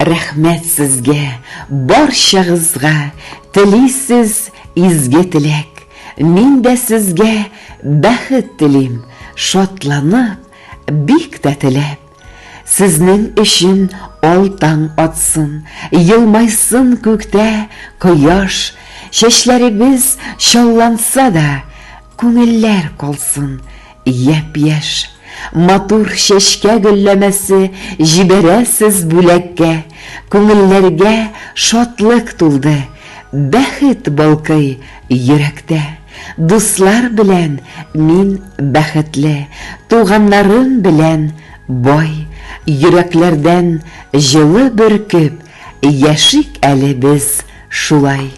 Рәхмәт сезгә, барчагызга, телисез изге теләк. Мин дә сезгә бәхет телим, шатланып, бик тә теләп. Сезнең өчен ал таң атсын, елмайсын күктә кояш, чәчләребез чалланса да, күңелләр калсын япь-яшь. Матур чәчкә гөлләмәсе җибәрәсез бүләккә, күңелләргә шатлык тулды, бәхет балкый йөрәктә. Дуслар белән мин бәхетле, туганнарым белән бай, йөрәкләрдән җылы бөркеп, яшик әле без шулай.